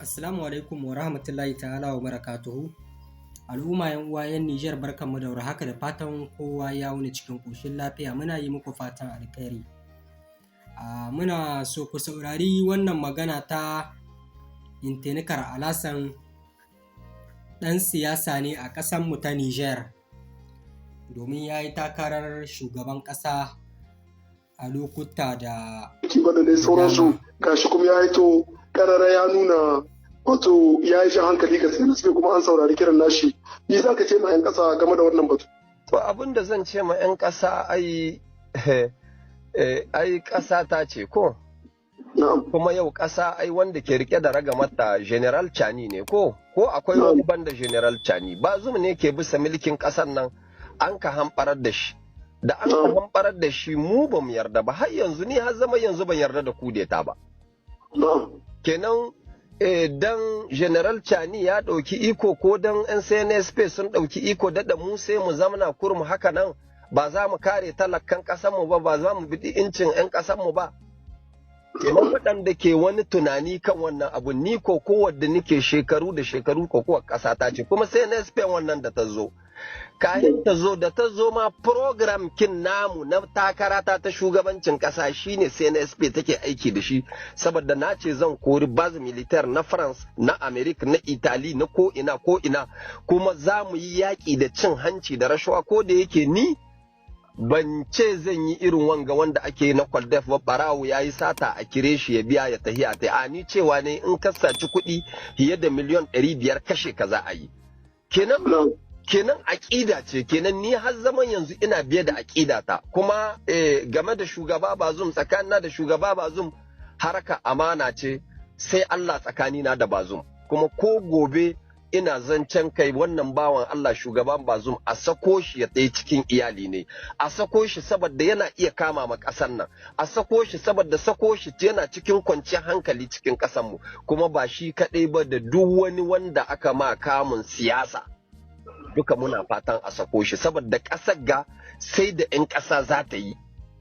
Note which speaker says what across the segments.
Speaker 1: Assalamu alaikum wa rahmatullahi ta'ala wa barakatuhu. Al'umma, 'yan uwa 'yan Nijar, barkanmu da warhaka, da fatan kowa ya wuni cikin ƙoshin lafiya. Muna yi muku fatan alkhairi. Muna so ku saurari wannan magana ta Intinikar Alasan, ɗan siyasa ne a ƙasanmu ta Nijar, domin ya yi takarar shugaban ƙasa a lokuta da
Speaker 2: ba da dai sauransu. Gashi kuma ya hito karara ya nuna, wato ya yi hankali ga sai kuma an saurari kiran nashi. Ni za ka ce ma 'yan ƙasa game da wannan batu?
Speaker 3: To, abin da zan ce ma 'yan ƙasa, ai ƙasa ta ce ko? Kuma yau ƙasa ai wanda ke rike da ragamata General Chani ne ko? Ko akwai wani banda General Chani? Bazum ne ke bisa milkin ƙasar nan, an ka hamɓarar da shi. Da an ka hamɓarar da shi, mu ba mu yarda ba, har yanzu ni har zama yanzu ban yarda da kudeta ba. Kenan dan General Chani ya ɗauki iko ko dan 'yan CNSP sun ɗauki iko, daɗa mu sai mu zamana kurmu haka nan, ba za mu kare talakan ƙasarmu ba, ba za mu bi incin 'yan ƙasarmu ba. Kenan waɗanda ke wani tunani kan wannan abu, ni ko kowadda nike shekaru da shekaru, ko kuwa ƙasa ta ce. Kuma CNSP wannan da ta zo, kayan ta zo, da ta zo ma, program kin namu na takara ta shugabancin kasa shine CNSP take aiki da shi, saboda na ce zan kori base militaire na France, na America, na Italy, na ko ina ko ina. Kuma za mu yi yaƙi da cin hanci da rashawa. Ko da yake ni ban ce zan yi irin wanga wanda ake yi na Kwaldef ba, barawo ya yi sata a kire shi ya biya ya tahi a a ni cewa ne in ka saci kuɗi fiye da miliyan 500, kashe ka za a yi. Kenan aƙida ce. Kenan ni har zaman yanzu ina biye da aƙida ta. Kuma game da shugaba Bazum, tsakanina da shugaba Bazum haraka amana ce, sai Allah tsakanina da Bazum. Kuma ko gobe ina zancen kai wannan bawan Allah shugaban Bazum, a sako shi ya tsaye cikin iyali ne, a sako shi saboda yana iya kama ma ƙasar nan, a sako shi saboda sako shi yana cikin kwanciyar hankali cikin ƙasar mu. Kuma ba shi kaɗai ba, da duk wani wanda aka ma kamun siyasa duka muna fatan a sako shi, saboda ƙasar ga sai da 'yan ƙasa za ta yi,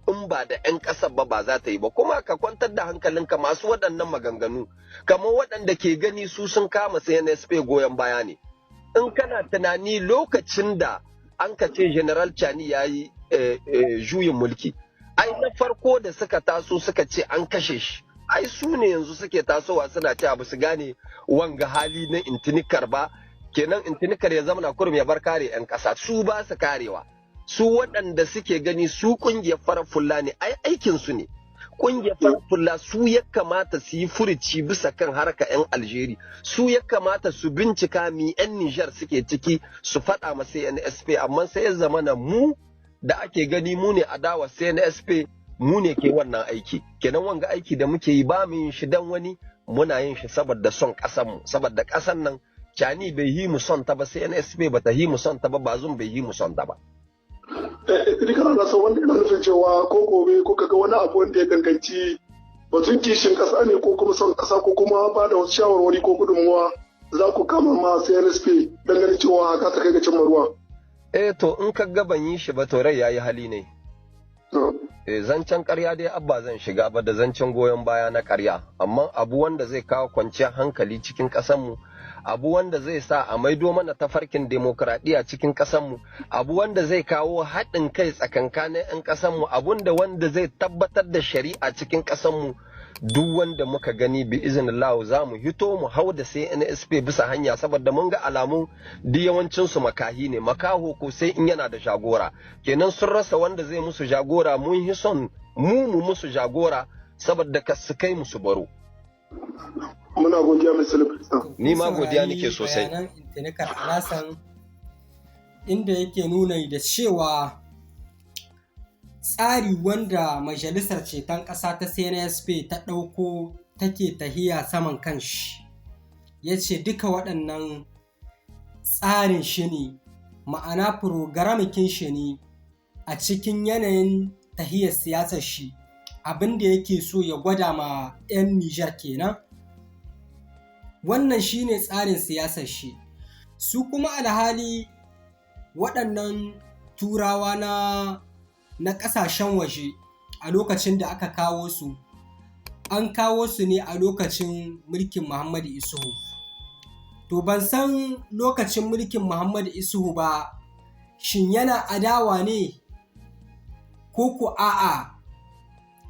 Speaker 3: in ba da 'yan ƙasar ba, ba za ta yi ba. Kuma ka kwantar da hankalinka, masu waɗannan maganganu kamar waɗanda ke gani su sun kama CNSP goyon baya ne. In kana tunani lokacin da an ka ce General Chani ya yi juyin mulki, ai na farko da suka taso suka ce an kashe shi, ai su ne yanzu suke tasowa suna cewa ba su gane wanga hali na Intinikar ba. Kenan Intinikar ya zama na kurum ya bar kare 'yan ƙasa, su ba su karewa. Su waɗanda suke gani su ƙungiyar farar fulla ne, ai aikin su ne. Ƙungiyar farar fulla su ya kamata su yi furuci bisa kan harka 'yan Algeria, su ya kamata su bincika mi 'yan Nijar suke ciki, su faɗa ma CNSP. Amma sai ya zama na mu da ake gani mu ne adawa CNSP, mu ne ke wannan aiki. Kenan wanga aiki da muke yi, ba mu yin shi dan wani, muna yin shi saboda son ƙasarmu, saboda ƙasar nan Chani bai yi mu son ta ba, CNSP ba ta yi mu son ta ba, Bazum bai yi mu son ta ba.
Speaker 2: Rikar na son wanda yana nufin cewa ko gobe ko kaga wani abu wanda ya danganci batun kishin ƙasa ne ko kuma son ƙasa ko kuma ba da wasu shawarwari ko gudunmuwa, za ku kama ma CNSP don ganin cewa haka ta kai ga cimma ruwa?
Speaker 3: Eh, to in ka ga ban yi shi ba, to rai yayi hali ne. Eh, zancen ƙarya dai abba zan shiga ba da zancen goyon baya na ƙarya, amma abu wanda zai kawo kwanciyar hankali cikin ƙasarmu, abu wanda zai sa a maido mana tafarkin demokradiyya cikin ƙasarmu, abu wanda zai kawo haɗin kai tsakankanin 'yan ƙasarmu, abun da wanda zai tabbatar da shari'a cikin ƙasarmu, duk wanda muka gani, bi iznillah za mu hito mu hau da CNSP bisa hanya, saboda mun ga alamun duk yawancin su makahi ne. Makaho ko sai in yana da jagora. Kenan sun rasa wanda zai musu jagora, mun yi son mu mu musu jagora saboda ka su kai musu baro.
Speaker 2: Muna godiya mai
Speaker 3: Ni ma godiya nake sosai.
Speaker 1: Bayanan Intinikar Alasan inda yake nuna da cewa tsari wanda Majalisar Ceton Ƙasa ta CNSP ta ɗauko take tahiya saman kanshi, ya ce duka waɗannan tsarin shi ne, ma'ana programikin shi ne a cikin yanayin tahiyar siyasar shi. Abin da yake so ya gwada ma 'yan Nijar kenan, wannan shine tsarin siyasar shi. Su kuma alhali waɗannan Turawa na ƙasashen waje, a lokacin da aka kawo su An kawo su ne a lokacin mulkin Muhammadu Isuhu. To ban san lokacin mulkin Muhammadu Isuhu ba, shin yana adawa ne ko ko a'a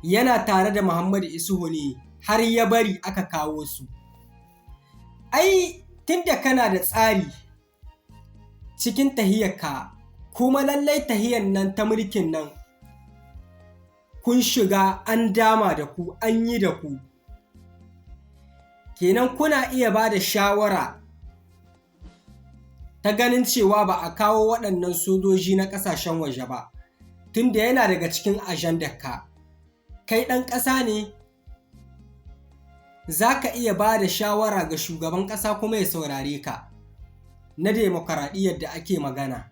Speaker 1: yana tare da Muhammadu Isuhu ne har ya bari aka kawo su. Ai tunda kana da tsari cikin tahiyarka, kuma lallai tahiyar nan ta mulkin nan kun shiga an dama da ku, an yi da ku. Kenan kuna iya ba da shawara ta ganin cewa ba a kawo waɗannan sojoji na ƙasashen waje ba, tunda yana daga cikin ajandarka. Kai ɗan ƙasa ne, za ka iya ba da shawara ga shugaban ƙasa kuma ya saurare ka na demokaradiyyar da ake magana.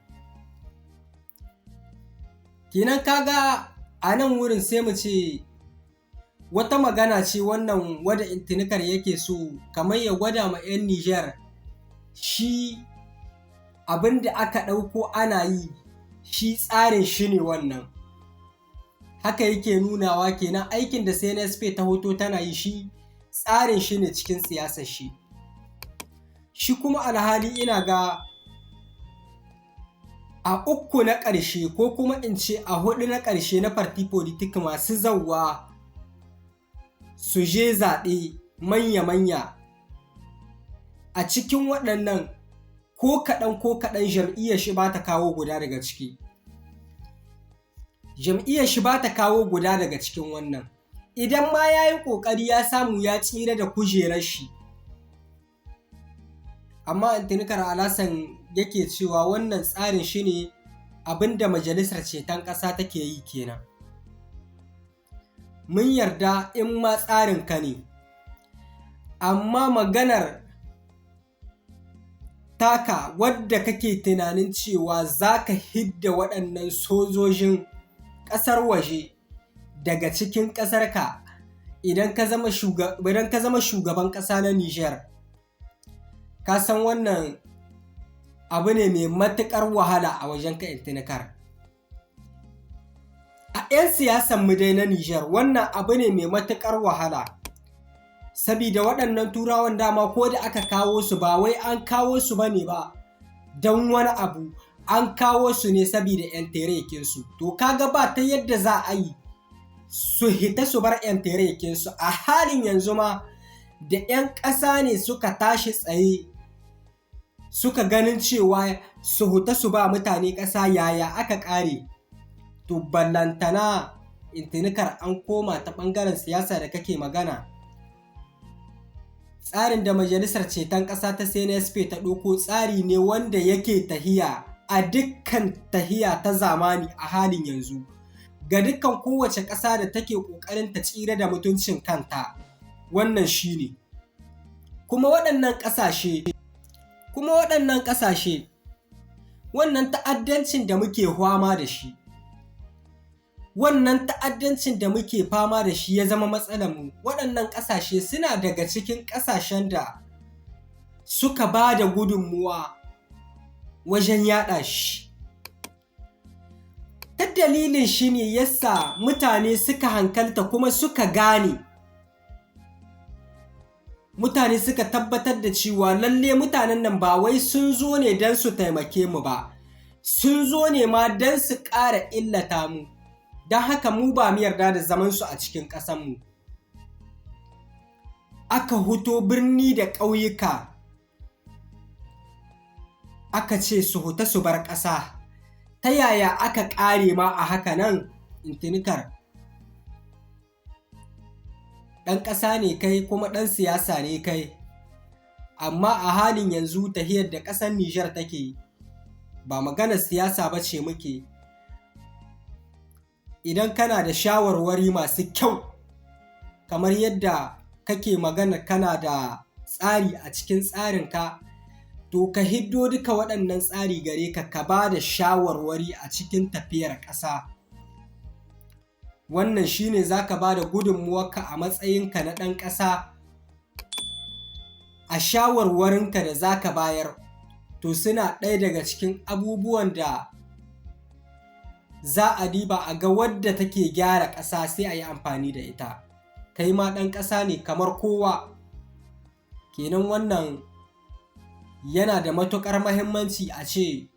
Speaker 1: Kenan kaga a nan wurin sai mu ce wata magana ce wannan wadda Intinikar yake so kamar ya gwada ma 'yan Nijar shi abin da aka ɗauko ana yi, shi tsarin shi ne wannan. Haka yake nunawa kenan aikin da CNSP ta hoto tana yi shi tsarin shi ne cikin siyasar shi. Shi kuma alhali ina ga a uku na ƙarshe ko kuma in ce a huɗu na ƙarshe na parti politik masu zauwa su je zaɓe manya-manya, a cikin waɗannan ko kaɗan jam'iyyar shi ba ta kawo guda daga ciki. Jam'iyyar shi ba ta kawo guda daga cikin wannan. Idan ma ya yi ƙoƙari ya samu ya tsira da kujerar shi. Amma Intinikar Alasan yake cewa wannan tsarin shi ne abin da Majalisar Ceton Ƙasa take yi kenan. Mun yarda in ma tsarin ka ne, amma maganar taka wadda kake tunanin cewa za ka hidda waɗannan sojojin ƙasar waje daga cikin ƙasarka idan ka zama shugaban ƙasa na Nijar, ka san wannan abu ne mai matuƙar wahala a wajen ka Intinikar. A 'yan siyasan mu dai na Nijar wannan abu ne mai matuƙar wahala, sabida waɗannan turawan dama ko da aka kawo su ba wai an kawo su bane ba don wani abu, an kawo su ne sabida 'yan terekinsu. To kaga ba ta yadda za a yi su hita su bar 'yan terekinsu. A halin yanzu ma da 'yan ƙasa ne suka tashi tsaye suka ganin cewa su huta su ba mutane ƙasa, yaya aka ƙare. To ballantana Intinikar an koma ta ɓangaren siyasa da kake magana. Tsarin da Majalisar Ceton Ƙasa ta CNSP ta ɗauko tsari ne wanda yake tahiya a dukkan tahiya ta zamani a halin yanzu. Ga dukkan kowace ƙasa da take ƙoƙarin ta tsira da mutuncin kanta, wannan shi ne. Kuma waɗannan ƙasashe, wannan ta'addancin da muke fama da shi, wannan ta'addancin da muke fama da shi ya zama matsalar mu. Waɗannan ƙasashe suna daga cikin ƙasashen da suka ba da gudunmuwa wajen yaɗa shi. Ta dalilin shi ne yasa mutane suka hankalta kuma suka gane. Mutane suka tabbatar da cewa lalle mutanen nan ba wai sun zo ne don su taimake mu ba, sun zo ne ma don su ƙara illata mu. Don haka mu ba mu yarda da zamansu a cikin ƙasanmu. Aka huto birni da ƙauyuka, aka ce su huta su bar ƙasa. Ta yaya aka ƙare ma a haka nan, Intinikar? Ɗan ƙasa ne kai kuma ɗan siyasa ne kai, amma a halin yanzu tahiyar da ƙasar Nijar take ba maganar siyasa ba ce muke. Idan kana da shawarwari masu kyau kamar yadda kake magana kana da tsari a cikin tsarinka, to ka hiddo duka waɗannan tsari gare ka, ka ba da shawarwari a cikin tafiyar ƙasa. Wannan shine za ka ba da gudunmuwarka a matsayinka na ɗan ƙasa. A shawarwarinka da za ka bayar, to suna ɗaya daga cikin abubuwan da za a diba a ga wadda take gyara ƙasa sai a yi amfani da ita. Kai ma ɗan ƙasa ne kamar kowa. Kenan wannan yana da matuƙar mahimmanci a ce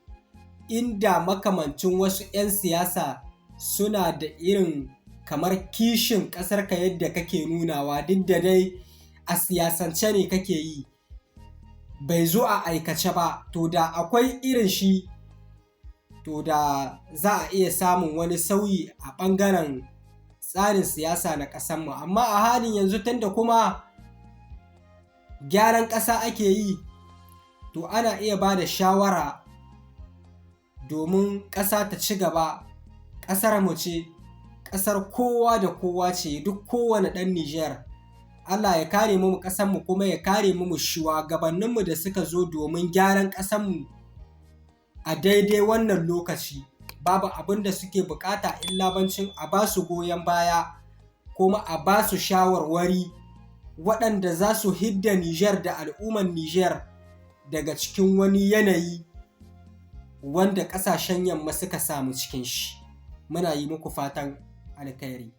Speaker 1: inda makamancin wasu 'yan siyasa suna da irin kamar kishin ƙasarka yadda kake nunawa, duk da dai a siyasance ne kake yi, bai zo a aikace ba, to da akwai irin shi, to da za a iya samun wani sauyi a ɓangaren tsarin siyasa na ƙasarmu. Amma a halin yanzu, tunda kuma gyaran ƙasa ake yi, to ana iya ba da shawara domin ƙasa ta ci gaba. Ƙasar mu ce, ƙasar kowa da kowa ce, duk kowane ɗan Nijar. Allah ya kare mu ƙasarmu, kuma ya kare mu shugabanninmu da suka zo domin gyaran ƙasarmu a daidai wannan lokaci. Babu abin da suke bukata illa bancin a ba su goyon baya, kuma a ba su shawarwari waɗanda za su hidda Nijar da al'umman Nijar daga cikin wani yanayi wanda ƙasashen yamma suka samu cikin shi. Muna yi muku fatan alkhairi.